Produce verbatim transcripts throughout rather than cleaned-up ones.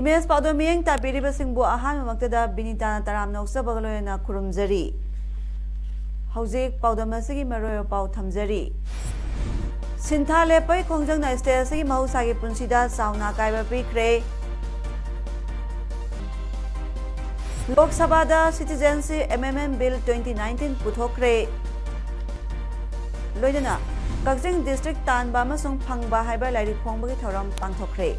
Image ꯄꯥꯎꯗꯝ ꯃꯤꯠꯌꯦꯡ ꯇꯥꯕꯤꯔꯤꯕꯁꯤꯡꯕꯨ ꯑꯍꯥꯟꯕꯃꯛꯇꯗ ꯕꯤꯅꯤꯇꯥꯅ ꯇꯔꯥꯝꯅ ꯑꯣꯛꯆꯕꯒ ꯂꯣꯏꯅꯅ ꯈꯨꯔꯨꯝꯖꯔꯤ꯫ ꯍꯧꯖꯤꯛ ꯄꯥꯎꯗꯝ ꯑꯁꯤꯒꯤ ꯃꯔꯨꯑꯣꯏꯕ ꯄꯥꯎ ꯊꯝꯖꯔꯤ꯫ ꯁꯤꯟꯊꯥ ꯂꯦꯞꯄꯩ ꯈꯣꯡꯖꯪꯅ state ꯑꯁꯤꯒꯤ ꯃꯍꯧꯁꯥꯒꯤ ꯄꯨꯟꯁꯤꯗ ꯆꯥꯎꯅ ꯑꯀꯥꯏꯕ ꯄꯤꯈ꯭ꯔꯦ꯫ ꯂꯣꯛ ꯁꯚꯥꯗ Citizenship Amendment Bill twenty nineteen ꯄꯨꯊꯣꯛꯈ꯭ꯔꯦ꯫ ꯂꯣꯏꯅꯅ ꯀꯛꯆꯤꯡ district ꯇꯥꯟꯕ ꯑꯃꯁꯨꯡ ꯐꯪꯕ ꯍꯥꯏꯕ ꯂꯥꯏꯔꯤꯛ ꯐꯣꯡꯕꯒꯤ ꯊꯧꯔꯝ ꯄꯥꯡꯊꯣꯛꯈ꯭ꯔꯦ꯫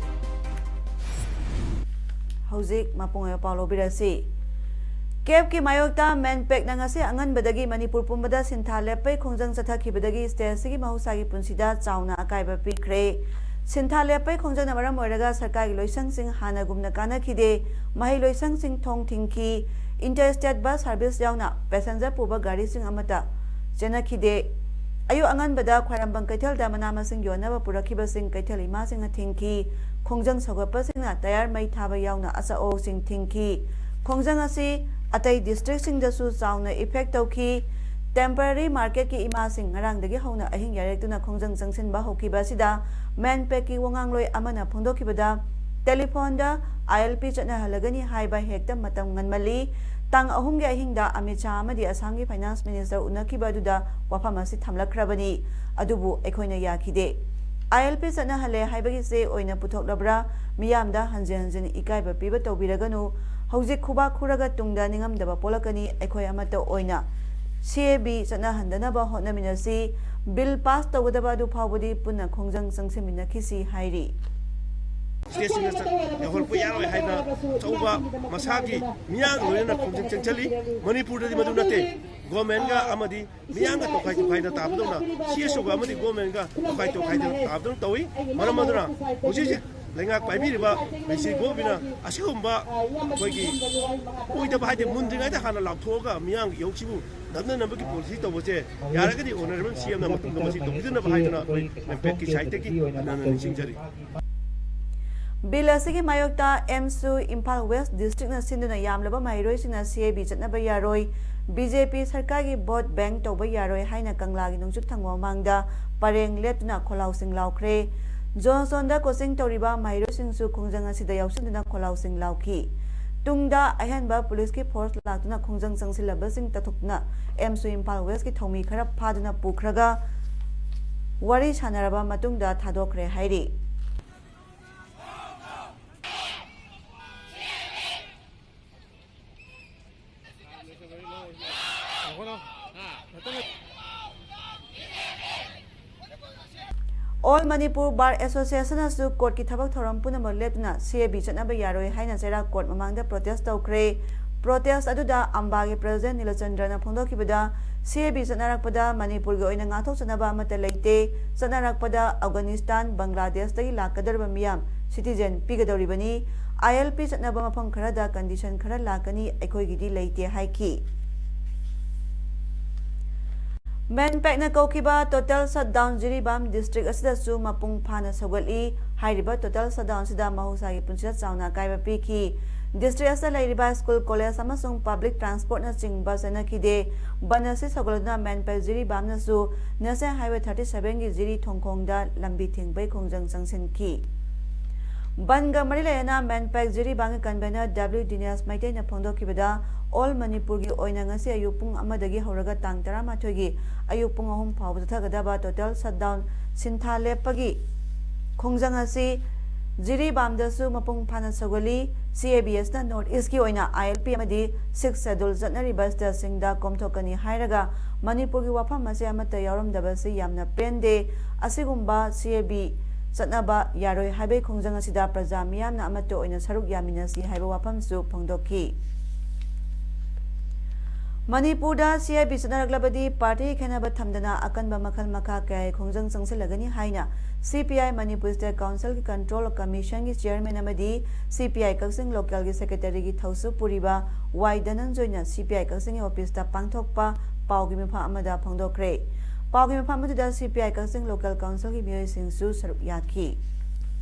ꯍꯧꯖꯤꯛ ꯃꯄꯨꯡ ꯑꯣꯏꯕ ꯄꯥꯎ ꯂꯧꯕꯤꯔꯁꯤ꯫ CABꯀꯤ ꯃꯥꯌꯣꯛꯇ MANPACꯅ ꯉꯁꯤ ꯑꯉꯟꯕꯗꯒꯤ ꯃꯅꯤꯄꯨꯔ ꯄꯨꯝꯕꯗ ꯁꯤꯟꯊꯥ ꯂꯦꯞꯄꯩ ꯈꯣꯡꯖꯪ ꯆꯠꯊꯈꯤꯕꯗꯒꯤ state ꯑꯁꯤꯒꯤ ꯃꯍꯧꯁꯥꯒꯤ ꯄꯨꯟꯁꯤꯗ ꯆꯥꯎꯅ ꯑꯀꯥꯏꯕ ꯄꯤꯈ꯭ꯔꯦ꯫ ꯁꯤꯟꯊꯥ ꯂꯦꯞꯄꯩ ꯈꯣꯡꯖꯪꯅ ꯃꯔꯝ ꯑꯣꯏꯔꯒ ꯁꯔꯀꯥꯔꯒꯤ ꯂꯣꯏꯁꯪꯁꯤꯡ ꯍꯥꯟꯅꯒꯨꯝꯅ ꯀꯥꯟꯅꯈꯤꯗꯦ꯫ ꯃꯍꯩ ꯂꯣꯏꯁꯪꯁꯤꯡ ꯊꯣꯡ ꯊꯤꯡꯈꯤ꯫ Interstate bus service ꯌꯥꯎꯅ passenger ꯄꯨꯕ ꯒꯥꯔꯤꯁꯤꯡ ꯑꯃꯠꯇ ꯆꯦꯟꯅꯈꯤꯗꯦ꯫ ꯑꯌꯨꯛ ꯑꯉꯟꯕꯗ ꯈ꯭ꯋꯥꯏꯔꯝꯕꯟ ꯀꯩꯊꯦꯜꯗ ꯃꯅꯥ ꯃꯁꯤꯡ ꯌꯣꯟꯅꯕ ꯄꯨꯔꯛꯈꯤꯕꯁꯤꯡ ꯀꯩꯊꯦꯜ ꯏꯃꯥꯁꯤꯡꯅ ꯊꯤꯡꯈꯤ꯫ ꯈꯣꯡꯖꯪ ꯁꯧꯒꯠꯄꯁꯤꯡꯅ tyre ꯃꯩ ꯊꯥꯕ ꯌꯥꯎꯅ ꯑꯆꯥ ꯑꯋꯣꯛꯁꯤꯡ ꯊꯤꯡꯈꯤ꯫ ꯈꯣꯡꯖꯪ ꯑꯁꯤ ꯑꯇꯩ districtꯁꯤꯡꯗꯁꯨ ꯆꯥꯎꯅ effect ꯇꯧꯈꯤ꯫ Temporary marketꯀꯤ ꯏꯃꯥꯁꯤꯡ ꯉꯔꯥꯡꯗꯒꯤ ꯍꯧꯅ ꯑꯍꯤꯡ ꯌꯥꯔꯦꯛꯇꯨꯅ ꯈꯣꯡꯖꯪ ꯆꯪꯁꯤꯟꯕ ꯍꯧꯈꯤꯕ ꯑꯁꯤꯗ MANPACꯀꯤ ꯋꯥꯉꯥꯡꯂꯣꯏ ꯑꯃꯅ ꯐꯣꯡꯗꯣꯛꯈꯤꯕꯗ, telephoneꯗ ILP ꯆꯠꯅꯍꯜꯂꯒꯅꯤ ꯍꯥꯏꯕ ꯍꯦꯛꯇ ꯃꯇꯝ ꯉꯟꯃꯜꯂꯤ꯫ ꯇꯥꯡ ꯑꯍꯨꯝꯒꯤ ꯑꯍꯤꯡꯗ ꯑꯃꯤꯠ ꯁꯥꯍ ꯑꯃꯗꯤ ꯑꯁꯥꯝꯒꯤ finance minister ꯎꯅꯈꯤꯕ ꯑꯗꯨꯗ ꯋꯥꯐꯝ ꯑꯁꯤ ꯊꯝꯂꯛꯈ꯭ꯔꯕꯅꯤ꯫ ꯑꯗꯨꯕꯨ ꯑꯩꯈꯣꯏꯅ ꯌꯥꯈꯤꯗꯦ꯫ ILP ꯆꯠꯅꯍꯜꯂꯦ ꯍꯥꯏꯕꯒꯤ ꯆꯦ ꯑꯣꯏꯅ ꯄꯨꯊꯣꯛꯂꯕ꯭ꯔꯥ? ꯃꯤꯌꯥꯝꯗ ꯍꯟꯖꯤꯟ ꯍꯟꯖꯤꯟ ꯏꯀꯥꯏꯕ ꯄꯤꯕ ꯇꯧꯕꯤꯔꯒꯅꯨ꯫ ꯍꯧꯖꯤꯛ ꯈꯨꯕꯥꯛ ꯈꯨꯔꯒ ꯇꯨꯡꯗ ꯅꯤꯡꯉꯝꯗꯕ ꯄꯣꯛꯂꯛꯀꯅꯤ꯫ ꯑꯩꯈꯣꯏ ꯑꯃꯠꯇ ꯑꯣꯏꯅ CAB ꯆꯠꯅꯍꯟꯗꯅꯕ ꯍꯣꯠꯅꯃꯤꯟꯅꯁꯤ꯫ Bill pass ꯇꯧꯒꯗꯕ ꯑꯗꯨ ꯐꯥꯎꯕꯗꯤ ꯄꯨꯟꯅ ꯈꯣꯡꯖꯪ ꯆꯪꯁꯤꯟꯃꯤꯟꯅꯈꯤꯁꯤ ꯍꯥꯏꯔꯤ꯫ Stateꯁꯤꯡꯅ ꯆꯠ-, ꯌꯧꯍꯜꯂꯛꯄ ꯌꯥꯔꯣꯏ ꯍꯥꯏꯅ ꯑꯆꯧꯕ ꯃꯁꯥꯒꯤ ꯃꯤꯌꯥꯝꯒ ꯂꯣꯏꯅꯅ ꯈꯣꯡꯖꯪ ꯆꯪꯁꯤꯜꯂꯤ꯫ ꯃꯅꯤꯄꯨꯔꯗꯗꯤ ꯃꯗꯨ ꯅꯠꯇꯦ꯫ Governmentꯒ ꯑꯃꯗꯤ ꯃꯤꯌꯥꯝꯒ ꯇꯣꯈꯥꯏ ꯇꯣꯈꯥꯏꯅ ꯇꯥꯕꯗꯧꯅ, CSOꯒ ꯑꯃꯗꯤ governmentꯒ ꯇꯣꯈꯥꯏ ꯇꯣꯈꯥꯏꯗꯅ ꯇꯥꯕꯗꯧꯅ ꯇꯧꯏ꯫ ꯃꯔꯝ ꯑꯗꯨꯅ ꯍꯧꯖꯤꯛ ꯍꯧꯖꯤꯛ ꯂꯩꯉꯥꯛ ꯄꯥꯏꯕꯤꯔꯤꯕ ꯃꯤꯁꯤ ꯒꯣꯕꯤꯅ ꯑꯁꯤꯒꯨꯝꯕ ꯑꯩꯈꯣꯏꯒꯤ ꯑꯣꯏꯗꯕ ꯍꯥꯏꯗꯤ ꯃꯨꯟꯗ꯭ꯔꯤꯉꯩꯗ ꯍꯥꯟꯅ ꯂꯥꯎꯊꯣꯛꯑꯒ ꯃꯤꯌꯥꯝꯒꯤ ꯌꯧꯁꯤꯕꯨ ꯅꯝꯅꯅꯕꯒꯤ ꯄꯣꯂꯤꯁꯤ ꯇꯧꯕꯁꯦ ꯌꯥꯔꯒꯗꯤ ꯑꯣꯅꯔꯦꯕꯜ ꯁꯤ ꯑꯦꯝꯅ ꯃꯇꯨꯡꯗ ꯃꯁꯤ ꯇꯧꯕꯤꯗꯅꯕ ꯍꯥꯏꯗꯨꯅ ꯃꯦꯝꯄꯦꯛꯀꯤ ꯁꯥꯏꯠꯇꯒꯤ ꯍꯟꯅ ꯍꯟꯅ ꯅꯤꯡꯁꯤꯡꯖꯔꯤ꯫ ꯕꯤꯜ ꯑꯁꯤꯒꯤ ꯃꯥꯌꯣꯛꯇ ꯑꯦꯝꯁꯨ ꯏꯝꯐꯥꯜ ꯋꯦꯁ ꯗꯤꯁꯇ꯭ꯔꯤꯛꯅ ꯁꯤꯟꯗꯨꯅ ꯌꯥꯝꯂꯕ ꯃꯍꯩꯔꯣꯏꯁꯤꯡꯅ ꯁꯤ ꯑꯦ ꯕꯤ ꯆꯠꯅꯕ ꯌꯥꯔꯣꯏ, ꯕꯤ ꯖꯦ ꯄꯤ ꯁꯔꯀꯥꯔꯒꯤ ꯚꯣꯠ ꯕꯦꯡ ꯇꯧꯕ ꯌꯥꯔꯣꯏ ꯍꯥꯏꯅ ꯀꯪꯂꯥꯒꯤ ꯅꯣꯡꯆꯨꯞ ꯊꯪꯕ ꯃꯃꯥꯡꯗ ꯄꯔꯦꯡ ꯂꯦꯞꯇꯨꯅ ꯈꯣꯜꯂꯥꯎꯁꯤꯡ ꯂꯥꯎꯈ꯭ꯔꯦ꯫ ꯖꯣꯟꯁꯇꯣꯟꯗ ꯀꯣꯆꯤꯡ ꯇꯧꯔꯤꯕ ꯃꯍꯩꯔꯣꯏꯁꯤꯡꯁꯨ ꯈꯣꯡꯖꯪ ꯑꯁꯤꯗ ꯌꯥꯎꯁꯤꯟꯗꯨꯅ ꯈꯣꯜꯂꯥꯎꯁꯤꯡ ꯂꯥꯎꯈꯤ꯫ ꯇꯨꯡꯗ ꯑꯍꯦꯟꯕ ꯄꯨꯂꯤꯁꯀꯤ ꯐꯣꯔꯁ ꯂꯥꯛꯇꯨꯅ ꯈꯣꯡꯖꯪ ꯆꯪꯁꯤꯜꯂꯕꯁꯤꯡ ꯇꯠꯊꯣꯛꯇꯨꯅ ꯑꯦꯝꯁꯨ ꯏꯝꯐꯥꯜ ꯋꯦꯁꯀꯤ ꯊꯧꯃꯤ ꯈꯔ ꯐꯥꯗꯨꯅ ꯄꯨꯈ꯭ꯔꯒ ꯋꯥꯔꯤ ꯁꯥꯟꯅꯔꯕ ꯃꯇꯨꯡꯗ ꯊꯥꯗꯣꯛꯈ꯭ꯔꯦ ꯍꯥꯏꯔꯤ꯫ ꯑꯣꯜ ꯃꯅꯤꯄꯨꯔ ꯕꯥꯔ ꯑꯦꯁꯣꯁꯤꯌꯦꯁꯟꯅꯁꯨ ꯀꯣꯔꯠꯀꯤ ꯊꯕꯛ ꯊꯧꯔꯝ ꯄꯨꯝꯅꯃꯛ ꯂꯦꯞꯇꯨꯅ ꯁꯤ ꯑꯦ ꯕꯤ ꯆꯠꯅꯕ ꯌꯥꯔꯣꯏ ꯍꯥꯏꯅ ꯆꯩꯔꯥꯛ ꯀꯣꯔꯠ ꯃꯃꯥꯡꯗ ꯄ꯭ꯔꯣꯇꯦꯁ ꯇꯧꯈ꯭ꯔꯦ꯫ ꯄ꯭ꯔꯣꯇꯦꯁ ꯑꯗꯨꯗ ꯑꯝꯕꯥꯒꯤ ꯄ꯭ꯔꯁꯤꯗꯦꯟ ꯅꯤꯂꯆꯟꯗ꯭ꯔꯅ ꯐꯣꯡꯗꯣꯛꯈꯤꯕꯗ, ꯁꯤ ꯑꯦ ꯕꯤ ꯆꯠꯅꯔꯛꯄꯗ ꯃꯅꯤꯄꯨꯔꯒꯤ ꯑꯣꯏꯅ ꯉꯥꯛꯊꯣꯛꯆꯅꯕ ꯑꯃꯠꯇ ꯂꯩꯇꯦ꯫ ꯆꯠꯅꯔꯛꯄꯗ ꯑꯐꯒꯥꯅꯤꯁꯇꯥꯟ, ꯕꯪꯒ꯭ꯂꯥꯗꯦꯁꯇꯒꯤ ꯂꯥꯛꯀꯗꯧꯔꯤꯕ ꯃꯤꯌꯥꯝ ꯁꯤꯇꯤꯖꯦꯟ ꯄꯤꯒꯗꯧꯔꯤꯕꯅꯤ꯫ ꯑꯥꯏ ꯑꯦꯜ ꯄꯤ ꯆꯠꯅꯕ ꯃꯐꯝ ꯈꯔꯗ ꯀꯟꯗꯤꯁꯟ ꯈꯔ ꯂꯥꯛꯀꯅꯤ, ꯑꯩꯈꯣꯏꯒꯤꯗꯤ ꯂꯩꯇꯦ ꯍꯥꯏꯈꯤ꯫ ꯃꯦꯟꯄꯦꯛꯅ ꯀꯧꯈꯤꯕ ꯇꯣꯇꯦꯜ ꯁꯠꯗꯥꯎꯟ ꯖꯤꯔꯤꯕꯥꯝ ꯗꯤꯁꯇ꯭ꯔꯤꯛ ꯑꯁꯤꯗꯁꯨ ꯃꯄꯨꯡ ꯐꯥꯅ ꯁꯧꯒꯠꯂꯤ꯫ ꯍꯥꯏꯔꯤꯕ ꯇꯣꯇꯦꯜ ꯁꯠꯗꯥꯎꯟ ꯑꯁꯤꯗ ꯃꯍꯧꯁꯥꯒꯤ ꯄꯨꯟꯁꯤꯗ ꯆꯥꯎꯅ ꯑꯀꯥꯏꯕ ꯄꯤꯈꯤ꯫ ꯗꯤꯁꯇ꯭ꯔꯤꯛ ꯑꯁꯤꯗ ꯂꯩꯔꯤꯕ ꯁ꯭ꯀꯨꯜ, ꯀꯣꯂꯦꯖ ꯑꯃꯁꯨꯡ ꯄꯕ꯭ꯂꯤꯛ ꯇ꯭ꯔꯥꯟꯁꯄꯣꯔꯠꯅꯆꯤꯡꯕ ꯆꯠꯅꯈꯤꯗꯦ꯫ ꯕꯟ ꯑꯁꯤ ꯁꯧꯒꯠꯂꯗꯨꯅ ꯃꯦꯟꯄꯦꯛ ꯖꯤꯔꯤꯕꯥꯝꯅꯁꯨ ꯅꯦꯁꯅꯦꯜ ꯍꯥꯏꯋꯦ ꯊꯥꯔꯇꯤ ꯁꯚꯦꯟꯒꯤ ꯖꯤꯔꯤ ꯊꯣꯡꯈꯣꯡꯗ ꯂꯝꯕꯤ ꯊꯤꯡꯕꯒꯤ ꯈꯣꯡꯖꯪ ꯆꯪꯁꯤꯟꯈꯤ꯫ ꯕꯟꯒ ꯃꯔꯤ ꯂꯩꯅꯅ ꯃꯦꯟꯄꯦꯛ ꯖꯤꯔꯤꯕꯥꯝꯒꯤ ꯀꯟꯚꯦꯅꯔ ꯗꯕ꯭ꯂꯤꯎ ꯗꯤꯅꯦꯁ ꯃꯩꯇꯩꯅ ꯐꯣꯡꯗꯣꯛꯈꯤꯕꯗ, ꯑꯣꯜ ꯃꯅꯤꯄꯨꯔꯒꯤ ꯑꯣꯏꯅ ꯉꯁꯤ ꯑꯌꯨꯛ ꯄꯨꯡ ꯑꯃꯗꯒꯤ ꯍꯧꯔꯒ ꯇꯥꯡ ꯇꯔꯥꯃꯥꯊꯣꯏꯒꯤ ꯑꯌꯨꯛ ꯄꯨꯡ ꯑꯍꯨꯝ ꯐꯥꯎꯕ ꯆꯠꯊꯒꯗꯕ ꯇꯣꯇꯦꯜ ꯁꯠꯗꯥꯎꯟ ꯁꯤꯟꯊꯥ ꯂꯦꯞꯄꯒꯤ ꯈꯣꯡꯖꯪ ꯑꯁꯤ ꯖꯤꯔꯤꯕꯥꯝꯗꯁꯨ ꯃꯄꯨꯡ ꯐꯥꯅ ꯁꯧꯒꯠꯂꯤ꯫ ꯁꯤ ꯑꯦ ꯕꯤ ꯑꯦꯁꯅ ꯅꯣꯔꯠ ꯏꯁꯀꯤ ꯑꯣꯏꯅ ꯑꯥꯏ ꯑꯦꯜ ꯄꯤ ꯑꯃꯗꯤ ꯁꯤꯛꯁ ꯁꯦꯗꯨꯜ ꯆꯠꯅꯔꯤꯕ ꯁ꯭ꯇꯦꯠꯁꯤꯡꯗ ꯀꯣꯝꯊꯣꯛꯀꯅꯤ ꯍꯥꯏꯔꯒ ꯃꯅꯤꯄꯨꯔꯒꯤ ꯋꯥꯐꯝ ꯑꯁꯤ ꯑꯃꯠꯇ ꯌꯥꯎꯔꯝꯗꯕꯁꯤ ꯌꯥꯝꯅ ꯄꯦꯟꯗꯦ꯫ ꯑꯁꯤꯒꯨꯝꯕ ꯁꯤ ꯑꯦ ꯕꯤ ꯆꯠꯅꯕ ꯌꯥꯔꯣꯏ ꯍꯥꯏꯕꯒꯤ ꯈꯣꯡꯖꯪ ꯑꯁꯤꯗ ꯄ꯭ꯔꯖꯥ ꯃꯤꯌꯥꯝꯅ ꯑꯃꯠꯇ ꯑꯣꯏꯅ ꯁꯔꯨꯛ ꯌꯥꯃꯤꯟꯅꯁꯤ ꯍꯥꯏꯕ ꯋꯥꯐꯝꯁꯨ ꯐꯣꯡꯗꯣꯛꯈꯤ꯫ ꯃꯅꯤꯄꯨꯔꯗ ꯁꯤ ꯑꯥꯏ ꯕꯤ ꯆꯠꯅꯔꯛꯂꯕꯗꯤ ꯄꯥꯔꯇꯤ ꯈꯦꯠꯅꯕ ꯊꯝꯗꯅ ꯑꯀꯟꯕ ꯃꯈꯜ ꯃꯈꯥ ꯀꯌꯥꯒꯤ ꯈꯣꯡꯖꯪ ꯆꯪꯁꯤꯜꯂꯒꯅꯤ ꯍꯥꯏꯅ ꯁꯤ ꯄꯤ ꯑꯥꯏ ꯃꯅꯤꯄꯨꯔ ꯁ꯭ꯇꯦꯠ ꯀꯥꯎꯟꯁꯤꯜꯒꯤ ꯀꯟꯇ꯭ꯔꯣꯜ ꯀꯃꯤꯁꯟꯒꯤ ꯆꯤꯌꯔꯃꯦꯟ ꯑꯃꯗꯤ ꯁꯤ ꯄꯤ ꯑꯥꯏ ꯀꯛꯆꯤꯡ ꯂꯣꯀꯦꯜꯒꯤ ꯁꯦꯀ꯭ꯔꯦꯇꯔꯤꯒꯤ ꯊꯧꯁꯨ ꯄꯨꯔꯤꯕ ꯋꯥꯏ ꯙꯅꯟꯖꯣꯏꯅ ꯁꯤ ꯄꯤ ꯑꯥꯏ ꯀꯛꯆꯤꯡꯒꯤ ꯑꯣꯐꯤꯁꯇ ꯄꯥꯡꯊꯣꯛꯄ ꯄꯥꯎꯒꯤ ꯃꯤꯐꯝ ꯑꯃꯗ ꯐꯣꯡꯗꯣꯛꯈ꯭ꯔꯦ꯫ ꯄꯥꯎꯒꯤ ꯃꯤꯐꯝ ꯑꯗꯨꯗ ꯁꯤ ꯄꯤ ꯑꯥꯏ ꯀꯛꯆꯤꯡ ꯂꯣꯀꯦꯜ ꯀꯥꯎꯟꯁꯤꯜꯒꯤ ꯃꯤꯑꯣꯏꯁꯤꯡꯁꯨ ꯁꯔꯨꯛ ꯌꯥꯈꯤ꯫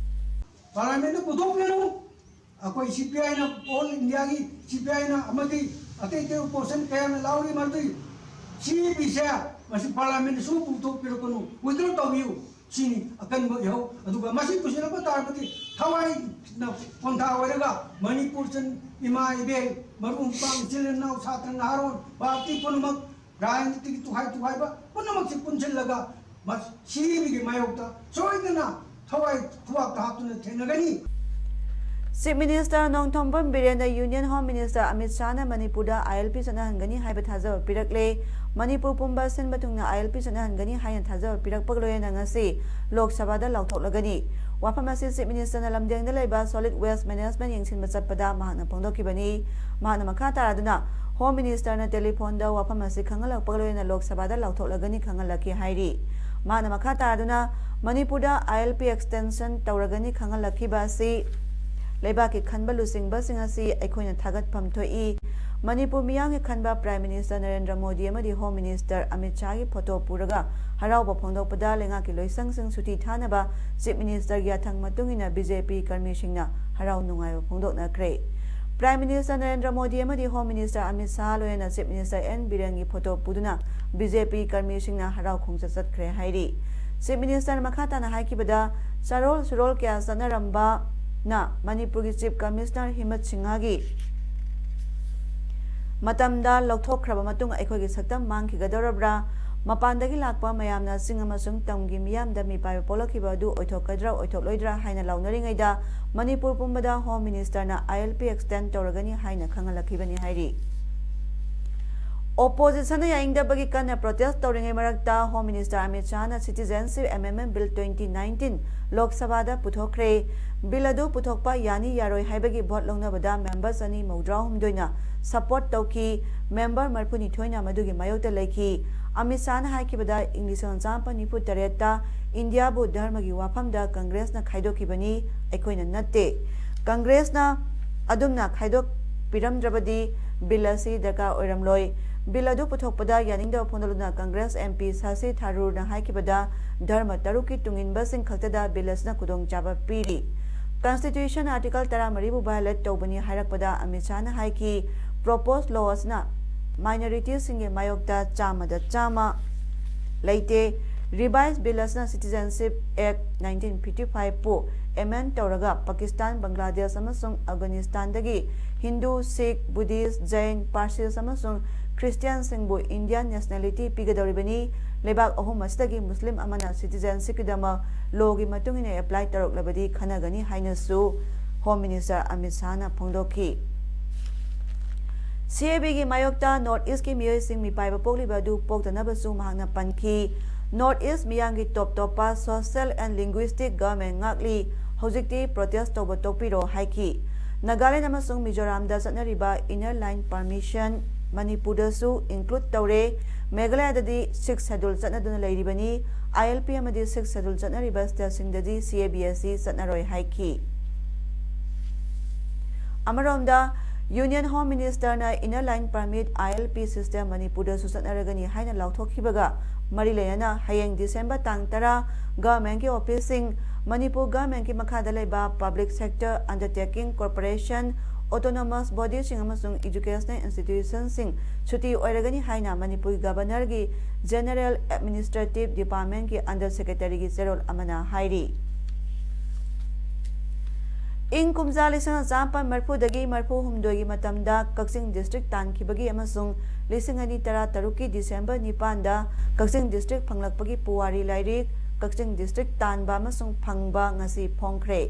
ꯄꯥꯔꯂꯤꯌꯥꯃꯦꯟꯗ ꯄꯨꯊꯣꯛꯄꯤꯔꯨ꯫ ꯑꯩꯈꯣꯏ ꯁꯤ ꯄꯤ ꯑꯥꯏꯅ, ꯑꯣꯜ ꯏꯟꯗꯤꯌꯥꯒꯤ ꯁꯤ ꯄꯤ ꯑꯥꯏꯅ ꯑꯃꯗꯤ ꯑꯇꯩ ꯑꯇꯩ ꯑꯣꯄꯣꯖꯤꯁꯟ ꯀꯌꯥꯅ ꯂꯥꯎꯔꯤ ꯃꯗꯨꯏ ꯁꯤ ꯑꯦ ꯕꯤꯁꯦ ꯃꯁꯤ ꯄꯥꯔꯂꯤꯌꯥꯃꯦꯟꯗꯁꯨ ꯄꯨꯊꯣꯛꯄꯤꯔꯛꯀꯅꯨ, ꯋꯤꯗ꯭ꯔꯣ ꯇꯧꯕꯤꯌꯨ꯫ ꯁꯤꯅꯤ ꯑꯀꯟꯕ ꯏꯍꯧ꯫ ꯑꯗꯨꯒ ꯃꯁꯤ ꯄꯨꯁꯤꯜꯂꯛꯄ ꯇꯥꯔꯒꯗꯤ ꯊꯋꯥꯏꯅ ꯄꯣꯟꯊꯥ ꯑꯣꯏꯔꯒ ꯃꯅꯤꯄꯨꯔ ꯆꯟ ꯏꯃꯥ ꯏꯕꯦꯜ, ꯃꯔꯨꯞ ꯃꯄꯥꯡ, ꯏꯆꯤꯜ ꯏꯅꯥꯎ, ꯁꯥꯇ꯭ꯔ ꯅꯍꯥꯔꯣꯟ, ꯄꯥꯔꯇꯤ ꯄꯨꯝꯅꯃꯛ, ꯔꯥꯖꯅꯤꯇꯤꯒꯤ ꯇꯨꯈꯥꯏ ꯇꯨꯈꯥꯏꯕ ꯄꯨꯝꯅꯃꯛꯁꯤ ꯄꯨꯟꯁꯤꯜꯂꯒ ꯁꯤ ꯑꯦ ꯕꯤꯒꯤ ꯃꯥꯌꯣꯛꯇ ꯁꯣꯏꯗꯅ ꯊꯋꯥꯏ ꯈꯨꯕꯥꯛꯇ ꯍꯥꯞꯇꯨꯅ ꯊꯦꯡꯅꯒꯅꯤ꯫ ꯆꯤꯐ ꯃꯤꯅꯤꯁꯇꯔ ꯅꯣꯡꯊꯣꯝꯕꯝ ꯕꯤꯔꯦꯟꯅ ꯌꯨꯅꯤꯌꯟ ꯍꯣꯝ ꯃꯤꯅꯤꯁꯇꯔ ꯑꯃꯤꯠ ꯁꯥꯍꯅ ꯃꯅꯤꯄꯨꯔꯗ ꯑꯥꯏ ꯑꯦꯜ ꯄꯤ ꯆꯠꯅꯍꯟꯒꯅꯤ ꯍꯥꯏꯕ ꯊꯥꯖꯕ ꯄꯤꯔꯛꯂꯦ꯫ ꯃꯅꯤꯄꯨꯔ ꯄꯨꯝꯕ ꯁꯤꯟꯕ ꯊꯨꯡꯅ ꯑꯥꯏ ꯑꯦꯜ ꯄꯤ ꯆꯠꯅꯍꯟꯒꯅꯤ ꯍꯥꯏꯅ ꯊꯥꯖꯕ ꯄꯤꯔꯛꯄꯒ ꯂꯣꯏꯅꯅ ꯉꯁꯤ ꯂꯣꯛ ꯁꯚꯥꯗ ꯂꯥꯎꯊꯣꯛꯂꯒꯅꯤ꯫ ꯋꯥꯐꯝ ꯑꯁꯤ ꯆꯤꯐ ꯃꯤꯅꯤꯁꯇꯔꯅ ꯂꯝꯗꯦꯡꯗ ꯂꯩꯕ ꯁꯣꯂꯤꯗ ꯋꯦꯁ ꯃꯦꯅꯦꯖꯃꯦꯟ ꯌꯦꯡꯁꯤꯟꯕ ꯆꯠꯄꯗ ꯃꯍꯥꯛꯅ ꯐꯣꯡꯗꯣꯛꯈꯤꯕꯅꯤ꯫ ꯃꯍꯥꯛꯅ ꯃꯈꯥ ꯇꯥꯔꯗꯨꯅ ꯍꯣꯝ ꯃꯤꯅꯤꯁꯇꯔꯅ ꯇꯦꯂꯤꯐꯣꯟꯗ ꯋꯥꯐꯝ ꯑꯁꯤ ꯈꯪꯍꯜꯂꯛꯄꯒ ꯂꯣꯏꯅꯅ ꯂꯣꯛ ꯁꯚꯥꯗ ꯂꯥꯎꯊꯣꯛꯂꯒꯅꯤ ꯈꯪꯍꯜꯂꯛꯈꯤ ꯍꯥꯏꯔꯤ꯫ ꯃꯍꯥꯛꯅ ꯃꯈꯥ ꯇꯥꯔꯗꯨꯅ ꯃꯅꯤꯄꯨꯔꯗ ꯑꯥꯏ ꯑꯦꯜ ꯄꯤ ꯑꯦꯛꯁꯇꯦꯟꯁꯟ ꯇꯧꯔꯒꯅꯤ ꯈꯪꯍꯜꯂꯛꯈꯤꯕ ꯑꯁꯤ ꯂꯩꯕꯥꯛꯀꯤ ꯈꯟꯕ ꯂꯨꯆꯤꯡꯕꯁꯤꯡ ꯑꯁꯤ ꯑꯩꯈꯣꯏꯅ ꯊꯥꯒꯠꯐꯝ ꯊꯣꯛꯏ꯫ ꯃꯅꯤꯄꯨꯔ ꯃꯤꯌꯥꯝꯒꯤ ꯈꯟꯕ ꯄ꯭ꯔꯥꯏꯝ ꯃꯤꯅꯤꯁꯇꯔ ꯅꯔꯦꯟꯗ꯭ꯔ ꯃꯣꯗꯤ ꯑꯃꯗꯤ ꯍꯣꯝ ꯃꯤꯅꯤꯁꯇꯔ ꯑꯃꯤꯠ ꯁꯥꯍꯒꯤ ꯐꯣꯇꯣ ꯄꯨꯔꯒ ꯍꯔꯥꯎꯕ ꯐꯣꯡꯗꯣꯛꯄꯗ ꯂꯩꯉꯥꯛꯀꯤ ꯂꯣꯏꯁꯪꯁꯤꯡ ꯁꯨꯇꯤ ꯊꯥꯅꯕ ꯆꯤꯐ ꯃꯤꯅꯤꯁꯇꯔꯒꯤ ꯌꯥꯊꯪ ꯃꯇꯨꯡ ꯏꯟꯅ ꯕꯤ ꯖꯦ ꯄꯤ ꯀꯔꯃꯤꯁꯤꯡꯅ ꯍꯔꯥꯎ ꯅꯨꯡꯉꯥꯏꯕ ꯐꯣꯡꯗꯣꯛꯅꯈ꯭ꯔꯦ꯫ ꯄ꯭ꯔꯥꯏꯝ ꯃꯤꯅꯤꯁꯇꯔ ꯅꯔꯦꯟꯗ꯭ꯔ ꯃꯣꯗꯤ ꯑꯃꯗꯤ ꯍꯣꯝ ꯃꯤꯅꯤꯁꯇꯔ ꯑꯃꯤꯠ ꯁꯥꯍ ꯂꯣꯏꯅꯅ ꯆꯤꯐ ꯃꯤꯅꯤꯁꯇꯔ ꯑꯦꯟ ꯕꯤꯔꯦꯟꯒꯤ ꯐꯣꯇꯣ ꯄꯨꯗꯨꯅ ꯕꯤ ꯖꯦ ꯄꯤ ꯀꯔꯃꯤꯁꯤꯡꯅ ꯍꯔꯥꯎ ꯈꯣꯡꯆꯠ ꯆꯠꯈ꯭ꯔꯦ ꯍꯥꯏꯔꯤ꯫ ꯆꯤꯐ ꯃꯤꯅꯤꯁꯇꯔꯅ ꯃꯈꯥ ꯇꯥꯅ ꯍꯥꯏꯈꯤꯕꯗ, ꯆꯥꯔꯣꯜ ꯁꯨꯔꯣꯜ ꯀꯌꯥ ꯆꯠꯅꯔꯝꯕꯅ ꯃꯅꯤꯄꯨꯔꯒꯤ ꯆꯤꯐ ꯀꯃꯤꯁꯅꯔ ꯍꯤꯃꯠ ꯁꯤꯡꯍꯒꯤ ꯃꯇꯝꯗ ꯂꯧꯊꯣꯛꯈ꯭ꯔꯕ ꯃꯇꯨꯡ ꯑꯩꯈꯣꯏꯒꯤ ꯁꯛꯇꯝ ꯃꯥꯡꯈꯤꯒꯗꯧꯔꯕ꯭ꯔꯥ? ꯃꯄꯥꯟꯗꯒꯤ ꯂꯥꯛꯄ ꯃꯌꯥꯝꯅ ꯆꯤꯡ ꯑꯃꯁꯨꯡ ꯇꯝꯒꯤ ꯃꯤꯌꯥꯝꯗ ꯃꯤꯄꯥꯏꯕ ꯄꯣꯛꯂꯛꯈꯤꯕ ꯑꯗꯨ ꯑꯣꯏꯊꯣꯛꯀꯗ꯭ꯔꯥ ꯑꯣꯏꯊꯣꯛꯂꯣꯏꯗ꯭ꯔꯥ ꯍꯥꯏꯅ ꯂꯥꯎꯅꯔꯤꯉꯩꯗ ꯃꯅꯤꯄꯨꯔ ꯄꯨꯝꯕꯗ ꯍꯣꯝ ꯃꯤꯅꯤꯁꯇꯔꯅ ꯑꯥꯏ ꯑꯦꯜ ꯄꯤ ꯑꯦꯛꯁꯇꯦꯟ ꯇꯧꯔꯒꯅꯤ ꯍꯥꯏꯅ ꯈꯪꯍꯜꯂꯛꯈꯤꯕꯅꯤ ꯍꯥꯏꯔꯤ꯫ ꯑꯣꯄꯣꯖꯤꯁꯟꯅ ꯌꯥꯅꯤꯡꯗꯕꯒꯤ ꯀꯟꯅ ꯄ꯭ꯔꯣꯇꯦꯁ ꯇꯧꯔꯤꯉꯩ ꯃꯔꯛꯇ ꯍꯣꯝ ꯃꯤꯅꯤꯁꯇꯔ ꯑꯃꯤꯠ ꯁꯥꯍꯅ citizenship amendment bill twenty nineteen Lok ꯁꯚꯥꯗ ꯄꯨꯊꯣꯛꯈ꯭ꯔꯦ꯫ ꯕꯤꯜ ꯑꯗꯨ ꯄꯨꯊꯣꯛꯄ ꯌꯥꯅꯤ ꯌꯥꯔꯣꯏ ꯍꯥꯏꯕꯒꯤ ꯚꯣꯠ ꯂꯧꯅꯕꯗ ꯃꯦꯝꯕꯔ ꯆꯅꯤ ꯃꯧꯗ꯭ꯔꯥ ꯍꯨꯝꯗꯣꯏꯅ ꯁꯄꯣꯔꯠ ꯇꯧꯈꯤ꯫ ꯃꯦꯝꯕꯔ ꯃꯔꯤꯐꯨꯅꯤꯊꯣꯏꯅ ꯃꯗꯨꯒꯤ ꯃꯥꯌꯣꯛꯇ ꯂꯩꯈꯤ꯫ ꯑꯃꯤꯠ ꯁꯥꯍꯅ ꯍꯥꯏꯈꯤꯕꯗ ꯏꯪ ꯂꯤꯁꯤꯡ ꯑꯃ ꯆꯥꯃꯥꯄꯟ ꯅꯤꯐꯨ ꯇꯔꯦꯠꯇ ꯏꯟꯗꯤꯌꯥꯕꯨ ꯙꯔꯃꯒꯤ ꯋꯥꯐꯝꯗ ꯀꯪꯒ꯭ꯔꯦꯁꯅ ꯈꯥꯏꯗꯣꯛꯈꯤꯕꯅꯤ, ꯑꯩꯈꯣꯏꯅ ꯅꯠꯇꯦ꯫ ꯀꯪꯒ꯭ꯔꯦꯁꯅ ꯑꯗꯨꯝꯅ ꯈꯥꯏꯗꯣꯛꯄꯤꯔꯝꯗ꯭ꯔꯕꯗꯤ ꯕꯤꯜ ꯑꯁꯤ ꯗꯔꯀꯥꯔ ꯑꯣꯏꯔꯝꯂꯣꯏ꯫ ꯕꯤꯜ ꯑꯗꯨ ꯄꯨꯊꯣꯛꯄꯗ ꯌꯥꯅꯤꯡꯗꯕ ꯐꯣꯡꯗꯣꯛꯂꯗꯨꯅ ꯀꯪꯒ꯭ꯔꯦꯁ ꯑꯦꯝ ꯄꯤ ꯁꯥꯁꯤ ꯊꯥꯔꯨꯔꯅ ꯍꯥꯏꯈꯤꯕꯗ ꯙꯔꯃ ꯇꯔꯨꯛꯀꯤ ꯇꯨꯡꯏꯟꯕꯁꯤꯡ ꯈꯛꯇꯗ ꯕꯤꯜ ꯑꯁꯤꯅ ꯈꯨꯗꯣꯡꯆꯥꯕ ꯄꯤꯔꯤ꯫ ꯀꯟꯁꯇꯤꯇ꯭ꯌꯨꯁꯟ ꯑꯥꯔꯇꯤꯀꯜ ꯇꯔꯥꯃꯔꯤꯕꯨ ꯚꯥꯏꯑꯣꯂꯦꯠ ꯇꯧꯕꯅꯤ ꯍꯥꯏꯔꯛꯄꯗ ꯑꯃꯤꯠ ꯁꯥꯍꯅ ꯍꯥꯏꯈꯤ, ꯄ꯭ꯔꯣꯄꯣꯁ ꯂꯣ ꯑꯁꯤꯅ ꯃꯥꯏꯅꯣꯔꯤꯇꯤꯁꯤꯡꯒꯤ ꯃꯥꯌꯣꯛꯇ ꯆꯥꯝꯃꯗ ꯆꯥꯝꯃ ꯂꯩꯇꯦ꯫ ꯔꯤꯚꯥꯏꯁ ꯕꯤꯜ ꯑꯁꯤꯅ ꯁꯤꯇꯤꯖꯦꯟꯁꯤꯞ ꯑꯦꯛ ꯅꯥꯏꯟꯇꯤꯟ ꯐꯤꯐꯇꯤ ꯐꯥꯏꯚꯄꯨ ꯑꯦꯃꯦꯟ ꯇꯧꯔꯒ ꯄꯥꯀꯤꯁꯇꯥꯟ, ꯕꯪꯒ꯭ꯂꯥꯗꯦꯁ ꯑꯃꯁꯨꯡ ꯑꯐꯒꯥꯅꯤꯁꯇꯥꯟꯗꯒꯤ ꯍꯤꯟꯗꯨ, ꯁꯤꯈ, ꯕꯨꯙꯤꯁ, ꯖꯩꯟ, ꯄꯥꯔꯁꯤꯁ ꯑꯃꯁꯨꯡ ꯈ꯭ꯔꯤꯁꯇꯤꯌꯥꯟꯁꯤꯡꯕꯨ ꯏꯟꯗꯤꯌꯥꯟ ꯅꯦꯁꯅꯦꯂꯤꯇꯤ ꯄꯤꯒꯗꯧꯔꯤꯕꯅꯤ꯫ ꯂꯩꯕꯥꯛ ꯑꯍꯨꯝ ꯑꯁꯤꯗꯒꯤ ꯃꯨꯁꯂꯤꯝ ꯑꯃꯅ ꯁꯤꯇꯤꯖꯦꯟꯁꯤꯞꯀꯤꯗꯃꯛ ꯂꯣꯒꯤ ꯃꯇꯨꯡ ꯏꯟꯅ ꯑꯦꯄ꯭ꯂꯥꯏ ꯇꯧꯔꯛꯂꯕꯗꯤ ꯈꯟꯅꯒꯅꯤ ꯍꯥꯏꯅꯁꯨ ꯍꯣꯝ ꯃꯤꯅꯤꯁꯇꯔ ꯑꯃꯤꯠ ꯁꯥꯍꯅ ꯐꯣꯡꯗꯣꯛꯈꯤ꯫ ꯁꯤ ꯑꯦ ꯕꯤꯒꯤ ꯃꯥꯌꯣꯛꯇ ꯅꯣꯔꯠ ꯏꯁꯀꯤ ꯃꯤꯑꯣꯏꯁꯤꯡ ꯃꯤꯄꯥꯏꯕ ꯄꯣꯛꯂꯤꯕ ꯑꯗꯨ ꯄꯣꯛꯇꯅꯕꯁꯨ ꯃꯍꯥꯛꯅ ꯄꯟꯈꯤ꯫ ꯅꯣꯔꯠ ꯏꯁ ꯃꯤꯌꯥꯝꯒꯤ ꯇꯣꯞ ꯇꯣꯞꯄ ꯁꯣꯁꯤꯌꯦꯜ ꯑꯦꯟ ꯂꯤꯡꯒ꯭ꯋꯤꯁꯇꯤꯛ ꯒꯚꯔꯟꯃꯦꯟ ꯉꯥꯛꯂꯤ, ꯍꯧꯖꯤꯛꯇꯤ ꯄ꯭ꯔꯣꯇꯦꯁ ꯇꯧꯕ ꯇꯣꯛꯄꯤꯔꯣ ꯍꯥꯏꯈꯤ꯫ ꯅꯥꯒꯥꯂꯦꯟ ꯑꯃꯁꯨꯡ ꯃꯤꯖꯣꯔꯥꯝꯗ ꯆꯠꯅꯔꯤꯕ ꯏꯟꯅꯔ ꯂꯥꯏꯟ ꯄꯔꯃꯤꯁꯟ ꯃꯅꯤꯄꯨꯔꯗꯁꯨ ꯏꯟꯀ꯭ꯂꯨꯗ ꯇꯧꯔꯦ꯫ ꯃꯦꯘꯥꯂꯌꯥꯗꯗꯤ ꯁꯤꯛꯁ ꯁꯦꯗꯨꯜ ꯆꯠꯅꯗꯨꯅ ꯂꯩꯔꯤꯕꯅꯤ꯫ ꯑꯥꯏ ꯑꯦꯜ ꯄꯤ ꯑꯃꯗꯤ ꯁꯤꯛꯁ ꯁꯦꯗꯨꯜ ꯆꯠꯅꯔꯤꯕ ꯁ꯭ꯇꯦꯠꯁꯤꯡꯗꯗꯤ ꯁꯤ ꯑꯦ ꯕꯤ ꯑꯁꯤ ꯆꯠꯅꯔꯣꯏ ꯍꯥꯏꯈꯤ꯫ ꯑꯃꯔꯣꯝꯗ, ꯌꯨꯅꯤꯌꯟ ꯍꯣꯝ ꯃꯤꯅꯤꯁꯇꯔꯅ inner line permit, I L P system ꯃꯅꯤꯄꯨꯔꯗꯁꯨ ꯆꯠꯅꯔꯒꯅꯤ ꯍꯥꯏꯅ ꯂꯥꯎꯊꯣꯛꯈꯤꯕꯒ ꯃꯔꯤ ꯂꯩꯅꯅ ꯍꯌꯦꯡ ꯗꯤꯁꯦꯝꯕꯔ ꯇꯥꯡ ꯇꯔꯥ ꯒꯚꯔꯟꯃꯦꯟꯠꯀꯤ ꯑꯣꯐꯤꯁꯁꯤꯡ, ꯃꯅꯤꯄꯨꯔ ꯒꯚꯔꯟꯃꯦꯟꯠꯀꯤ ꯃꯈꯥꯗ ꯂꯩꯕ ꯄꯕ꯭ꯂꯤꯛ ꯁꯦꯛꯇꯔ ꯑꯟꯗꯔꯇꯦꯀꯤꯡ, ꯀꯣꯔꯄꯣꯔꯦꯁꯟ, ꯑꯣꯇꯣꯅꯣꯃꯁ ꯕꯣꯗꯤꯁꯤꯡ ꯑꯃꯁꯨꯡ ꯏꯖꯨꯀꯦꯁꯅꯦꯜ ꯏꯟꯁꯇꯤꯇ꯭ꯌꯨꯁꯟꯁꯤꯡ ꯁꯨꯇꯤ ꯑꯣꯏꯔꯒꯅꯤ ꯍꯥꯏꯅ ꯃꯅꯤꯄꯨꯔꯒꯤ ꯒꯚꯔꯅꯔꯒꯤ ꯖꯦꯅꯔꯦꯜ ꯑꯦꯗꯃꯤꯅꯤꯁꯇ꯭ꯔꯦꯇꯤꯚ ꯗꯤꯄꯥꯔꯠꯃꯦꯟꯠꯀꯤ ꯑꯟꯗꯔ ꯁꯦꯀ꯭ꯔꯦꯇꯔꯤꯒꯤ ꯆꯦꯔꯣꯜ ꯑꯃꯅ ꯍꯥꯏꯔꯤ꯫ ꯏꯪ ꯀꯨꯝꯖꯥ ꯂꯤꯁꯤꯡ ꯑꯃ ꯆꯥꯃꯥꯄꯟ ꯃꯔꯤꯐꯨꯗꯒꯤ ꯃꯔꯤꯐꯨ ꯍꯨꯝꯗꯣꯏꯒꯤ ꯃꯇꯝꯗ ꯀꯛꯆꯤꯡ ꯗꯤꯁꯇ꯭ꯔꯤꯛ ꯇꯥꯟꯈꯤꯕꯒꯤ ꯑꯃꯁꯨꯡ ꯂꯤꯁꯤꯡ ꯑꯅꯤ ꯇꯔꯥ ꯇꯔꯨꯛꯀꯤ ꯗꯤꯁꯦꯝꯕꯔ ꯅꯤꯄꯥꯟꯗ ꯀꯛꯆꯤꯡ ꯗꯤꯁꯇ꯭ꯔꯤꯛ ꯐꯪꯂꯛꯄꯒꯤ ꯄꯨꯋꯥꯔꯤ ꯂꯥꯏꯔꯤꯛ ꯀꯛꯆꯤꯡ ꯗꯤꯁꯇ꯭ꯔꯤꯛ ꯇꯥꯟꯕ ꯑꯃꯁꯨꯡ ꯐꯪꯕ ꯉꯁꯤ ꯐꯣꯡꯈ꯭ꯔꯦ꯫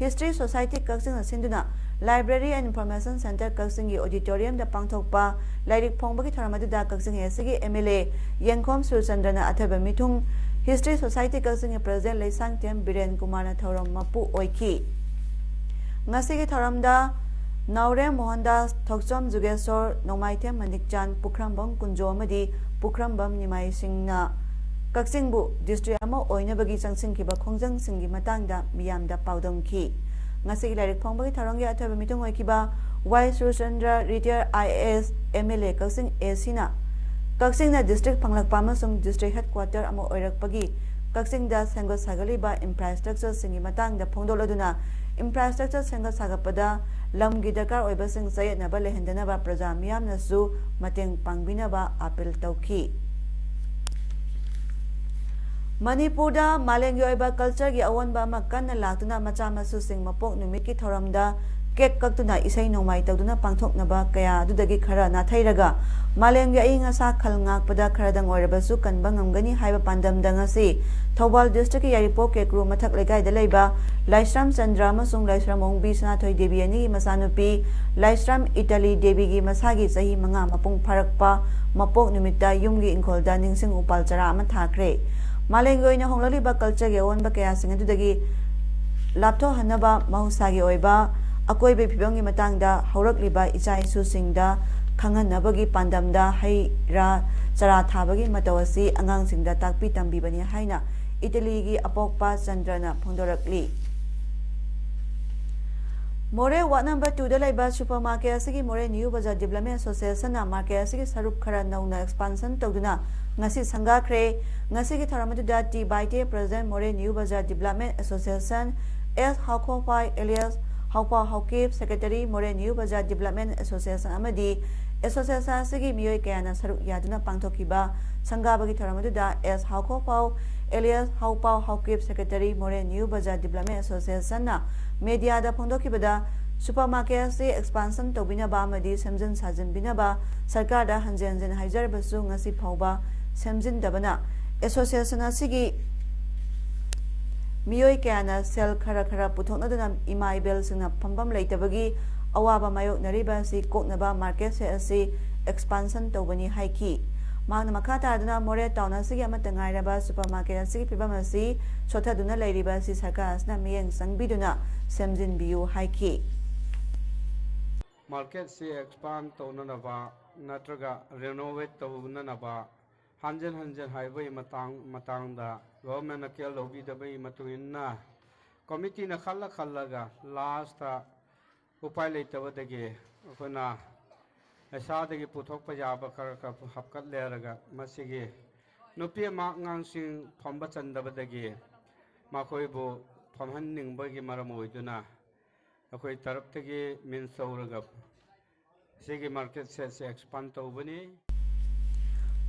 History Society ꯀꯛꯆꯤꯡꯅ ꯁꯤꯟꯗꯨꯅ Library and Information Center ꯀꯛꯆꯤꯡꯒꯤ auditoriumꯗ ꯄꯥꯡꯊꯣꯛꯄ ꯂꯥꯏꯔꯤꯛ ꯐꯣꯡꯕꯒꯤ ꯊꯧꯔꯝ ꯑꯗꯨꯗ ꯀꯛꯆꯤꯡ ꯑꯦꯁꯤꯒꯤ ꯑꯦꯝ ꯑꯦꯜ ꯑꯦ ꯌꯦꯡꯈꯣꯝ ꯁꯨꯔꯆꯟꯗ꯭ꯔꯅ ꯑꯊꯣꯏꯕ ꯃꯤꯊꯨꯡ, History Society ꯀꯛꯆꯤꯡꯒꯤ president ꯂꯩꯁꯥꯡꯊꯦꯝ ꯕꯤꯔꯦꯟ ꯀꯨꯃꯥꯔꯅ ꯊꯧꯔꯝ ꯃꯄꯨ ꯑꯣꯏꯈꯤ꯫ ꯉꯁꯤꯒꯤ ꯊꯧꯔꯝꯗ ꯅꯥꯎꯔꯦꯝ ꯃꯣꯍꯟꯗꯥꯁ, ꯊꯣꯛꯆꯣꯝ ꯖꯨꯒꯦꯁꯣꯔ, ꯅꯣꯡꯃꯥꯏꯊꯦꯝ ꯃꯅꯤꯛꯆꯥꯟ, ꯄꯨꯈ꯭ꯔꯝꯕꯝ ꯀꯨꯟꯖꯣ ꯑꯃꯗꯤ ꯄꯨꯈ꯭ꯔꯝꯕꯝ ꯅꯤꯃꯥꯏ ꯁꯤꯡꯅ ꯀꯛꯆꯤꯡꯕꯨ district ꯑꯃ ꯑꯣꯏꯅꯕꯒꯤ ꯆꯪꯁꯤꯟꯈꯤꯕ ꯈꯣꯡꯖꯪꯁꯤꯡꯒꯤ ꯃꯇꯥꯡꯗ ꯃꯤꯌꯥꯝꯗ ꯄꯥꯎꯗꯝꯈꯤ꯫ ꯉꯁꯤꯒꯤ ꯂꯥꯏꯔꯤꯛ ꯐꯣꯡꯕꯒꯤ ꯊꯧꯔꯝꯒꯤ ꯑꯊꯣꯏꯕ ꯃꯤꯊꯨꯡ ꯑꯣꯏꯈꯤꯕ ꯋꯥꯏ Surchandra, retired I A S, M L A, Kakching A Cꯅ ꯀꯛꯆꯤꯡꯅ district ꯐꯪꯂꯛꯄ ꯑꯃꯁꯨꯡ district headquarter ꯑꯃ ꯑꯣꯏꯔꯛꯄꯒꯤ ꯀꯛꯆꯤꯡꯗ ꯁꯦꯝꯒꯠ ꯁꯥꯒꯠꯂꯤꯕ infrastructureꯁꯤꯡꯒꯤ ꯃꯇꯥꯡꯗ ꯐꯣꯡꯗꯣꯛꯂꯗꯨꯅ, infrastructure ꯁꯦꯝꯒꯠ ꯁꯥꯒꯠꯄꯗ ꯂꯝꯒꯤ ꯗꯔꯀꯥꯔ ꯑꯣꯏꯕꯁꯤꯡ ꯆꯌꯦꯠꯅꯕ ꯂꯩꯍꯟꯗꯅꯕ ꯄ꯭ꯔꯖꯥ ꯃꯤꯌꯥꯝꯅꯁꯨ ꯃꯇꯦꯡ ꯄꯥꯡꯕꯤꯅꯕ ꯑꯥꯄꯤꯜ ꯇꯧꯈꯤ꯫ ꯃꯅꯤꯄꯨꯔꯗ ꯃꯥꯂꯦꯝꯒꯤ ꯑꯣꯏꯕ cultureꯒꯤ ꯑꯑꯣꯟꯕ ꯑꯃ ꯀꯟꯅ ꯂꯥꯛꯇꯨꯅ ꯃꯆꯥ ꯃꯁꯨꯁꯤꯡ ꯃꯄꯣꯛ ꯅꯨꯃꯤꯠꯀꯤ ꯊꯧꯔꯝꯗ cake ꯀꯛꯇꯨꯅ ꯏꯁꯩ ꯅꯣꯡꯃꯥꯏ ꯇꯧꯗꯨꯅ ꯄꯥꯡꯊꯣꯛꯅꯕ ꯀꯌꯥ ꯑꯗꯨꯗꯒꯤ ꯈꯔ ꯅꯥꯊꯩꯔꯒ ꯃꯥꯂꯦꯝꯒꯤ ꯑꯏꯪ ꯑꯁꯥ ꯈꯜ ꯉꯥꯛꯄꯗ ꯈꯔꯗꯪ ꯑꯣꯏꯔꯕꯁꯨ ꯀꯟꯕ ꯉꯝꯒꯅꯤ ꯍꯥꯏꯕ ꯄꯥꯟꯗꯝꯗ ꯉꯁꯤ ꯊꯧꯕꯥꯜ districtꯀꯤ ꯌꯥꯏꯔꯤꯄꯣꯛ ꯀꯦꯀ꯭ꯔꯨ ꯃꯊꯛ ꯂꯩꯀꯥꯏꯗ ꯂꯩꯕ ꯂꯥꯏꯁ꯭ꯔꯝ ꯆꯟꯗ꯭ꯔ ꯑꯃꯁꯨꯡ ꯂꯥꯏꯁ꯭ꯔꯝ ꯑꯣꯡꯕꯤ ꯁꯅꯥꯊꯣꯏ ꯗꯦꯕꯤ ꯑꯅꯤꯒꯤ ꯃꯆꯥꯅꯨꯄꯤ ꯂꯥꯏꯁ꯭ꯔꯝ ꯏꯇꯥꯂꯤ ꯗꯦꯕꯤꯒꯤ ꯃꯁꯥꯒꯤ ꯆꯍꯤ ꯃꯉꯥ ꯃꯄꯨꯡ ꯐꯥꯔꯛꯄ ꯃꯄꯣꯛ ꯅꯨꯃꯤꯠꯇ ꯌꯨꯝꯒꯤ ꯏꯪꯈꯣꯜꯗ ꯅꯤꯡꯁꯤꯡ ꯎꯄꯥꯜ ꯆꯔꯥ ꯑꯃ ꯊꯥꯈ꯭ꯔꯦ꯫ ꯃꯥꯂꯦꯝꯒꯤ ꯑꯣꯏꯅ ꯍꯣꯡꯂꯛꯂꯤꯕ cultureꯒꯤ ꯑꯑꯣꯟꯕ ꯀꯌꯥꯁꯤꯡ ꯑꯗꯨꯗꯒꯤ ꯂꯥꯞꯊꯣꯛꯍꯟꯅꯕ ꯃꯍꯧꯁꯥꯒꯤ ꯑꯣꯏꯕ ꯑꯀꯣꯏꯕꯒꯤ ꯐꯤꯕꯝꯒꯤ ꯃꯇꯥꯡꯗ ꯍꯧꯔꯛꯂꯤꯕ ꯏꯆꯥ ꯏꯁꯨꯁꯤꯡꯗ ꯈꯪꯍꯟꯅꯕꯒꯤ ꯄꯥꯟꯗꯝꯗ ꯍꯩ ꯔꯥ ꯆꯔꯥ ꯊꯥꯕꯒꯤ ꯃꯇꯧ ꯑꯁꯤ ꯑꯉꯥꯡꯁꯤꯡꯗ ꯇꯥꯛꯄꯤ ꯇꯝꯕꯤꯕꯅꯤ ꯍꯥꯏꯅ ꯏꯇꯥꯂꯤꯒꯤ ꯑꯄꯣꯛꯄ ꯆꯟꯗ꯭ꯔꯅ ꯐꯣꯡꯗꯣꯔꯛꯂꯤ꯫ ꯃꯣꯔꯦ ward number twoꯗ ꯂꯩꯕ supermarket ꯑꯁꯤꯒꯤ ꯃꯣꯔꯦ New Bazaar Development Associationꯅ market ꯑꯁꯤꯒꯤ ꯁꯔꯨꯛ ꯈꯔ ꯅꯧꯅ expansion ꯇꯧꯗꯨꯅ ꯉꯁꯤ ꯁꯪꯒꯥꯈ꯭ꯔꯦ꯫ ꯉꯁꯤꯒꯤ ꯊꯧꯔꯝ ꯑꯗꯨꯗ ꯇꯤ ꯕꯥꯏꯇꯦ, president, ꯃꯣꯔꯦ New Bazaar Development Association, ꯑꯦꯁ ꯍꯥꯎꯈꯣꯄꯥꯏ alias ꯍꯥꯎꯄꯥꯎ ꯍꯥꯎꯀꯤꯞ, secretary, ꯃꯣꯔꯦ New Bazaar Development Association ꯑꯃꯗꯤ association ꯑꯁꯤꯒꯤ ꯃꯤꯑꯣꯏ ꯀꯌꯥꯅ ꯁꯔꯨꯛ ꯌꯥꯗꯨꯅ ꯄꯥꯡꯊꯣꯛꯈꯤꯕ ꯁꯪꯒꯥꯕꯒꯤ ꯊꯧꯔꯝ ꯑꯗꯨꯗ ꯑꯦꯁ ꯍꯥꯎꯈꯣꯄꯥꯎ alias ꯍꯥꯎꯄꯥꯎ ꯍꯥꯎꯀꯤꯞ, secretary, ꯃꯣꯔꯦ New Bazaar Development Associationꯅ mediaꯗ ꯐꯣꯡꯗꯣꯛꯈꯤꯕꯗ, supermarket ꯑꯁꯤ expansion ꯇꯧꯕꯤꯅꯕ ꯑꯃꯗꯤ ꯁꯦꯝꯖꯤꯟ ꯁꯥꯖꯤꯟꯕꯤꯅꯕ ꯁꯔꯀꯥꯔꯗ ꯍꯟꯖꯤꯟ ꯍꯟꯖꯤꯟ ꯍꯥꯏꯖꯔꯕꯁꯨ ꯉꯁꯤ ꯐꯥꯎꯕ ꯁꯦꯝꯖꯤꯟꯗꯕꯅ association ꯑꯁꯤꯒꯤ ꯃꯤꯑꯣꯏ ꯀꯌꯥꯅ ꯁꯦꯜ ꯈꯔ ꯈꯔ ꯄꯨꯊꯣꯛꯅꯗꯨꯅ ꯏꯃꯥ ꯏꯕꯦꯜꯁꯤꯡꯅ ꯐꯝꯐꯝ ꯂꯩꯇꯕꯒꯤ ꯑꯋꯥꯕ ꯃꯥꯌꯣꯛꯅꯔꯤꯕ ꯑꯁꯤ ꯀꯣꯛꯅꯕ market shed ꯑꯁꯤ expansion ꯇꯧꯕꯅꯤ ꯍꯥꯏꯈꯤ꯫ ꯃꯍꯥꯛꯅ ꯃꯈꯥ ꯇꯥꯗꯨꯅ ꯃꯣꯔꯦ town ꯑꯁꯤꯒꯤ ꯑꯃꯠꯇ ꯉꯥꯏꯔꯕ supermarket ꯑꯁꯤꯒꯤ ꯐꯤꯕꯝ ꯑꯁꯤ ꯁꯣꯠꯊꯗꯨꯅ ꯂꯩꯔꯤꯕ ꯑꯁꯤ ꯁꯔꯀꯥꯔ ꯑꯁꯤꯅ ꯃꯤꯠꯌꯦꯡ ꯆꯪꯕꯤꯗꯨꯅ ꯁꯦꯝꯖꯤꯟꯕꯤꯌꯨ ꯍꯥꯏꯈꯤ꯫ Market ꯁꯤ expand ꯇꯧꯅꯅꯕ ꯅꯠꯇ꯭ꯔꯒ renovate ꯇꯧꯅꯅꯕ ꯍꯟꯖꯤꯟ ꯍꯟꯖꯤꯟ ꯍꯥꯏꯕꯒꯤ ꯃꯇꯥꯡ ꯃꯇꯥꯡꯗ government ꯅ care ꯂꯧꯕꯤꯗꯕꯒꯤ ꯃꯇꯨꯡ ꯏꯟꯅ committee ꯅ ꯈꯜꯂ ꯈꯜꯂꯒ last ꯎꯄꯥꯏ ꯂꯩꯇꯕꯗꯒꯤ ꯑꯩꯈꯣꯏꯅ ꯏꯁꯥꯗꯒꯤ ꯄꯨꯊꯣꯛꯄ ꯌꯥꯕ ꯈꯔ ꯈꯔ ꯍꯥꯞꯀꯠꯂꯦꯔꯒ ꯃꯁꯤꯒꯤ ꯅꯨꯄꯤ ꯑꯃ ꯑꯉꯥꯡꯁꯤꯡ ꯐꯝꯕ ꯆꯟꯗꯕꯗꯒꯤ ꯃꯈꯣꯏꯕꯨ ꯐꯝꯍꯟꯅꯤꯡꯕꯒꯤ ꯃꯔꯝ ꯑꯣꯏꯗꯨꯅ ꯑꯩꯈꯣꯏ ꯇꯔꯞꯇꯒꯤ means ꯇꯧꯔꯒ ꯁꯤꯒꯤ market shed ꯁꯦ expand ꯇꯧꯕꯅꯤ꯫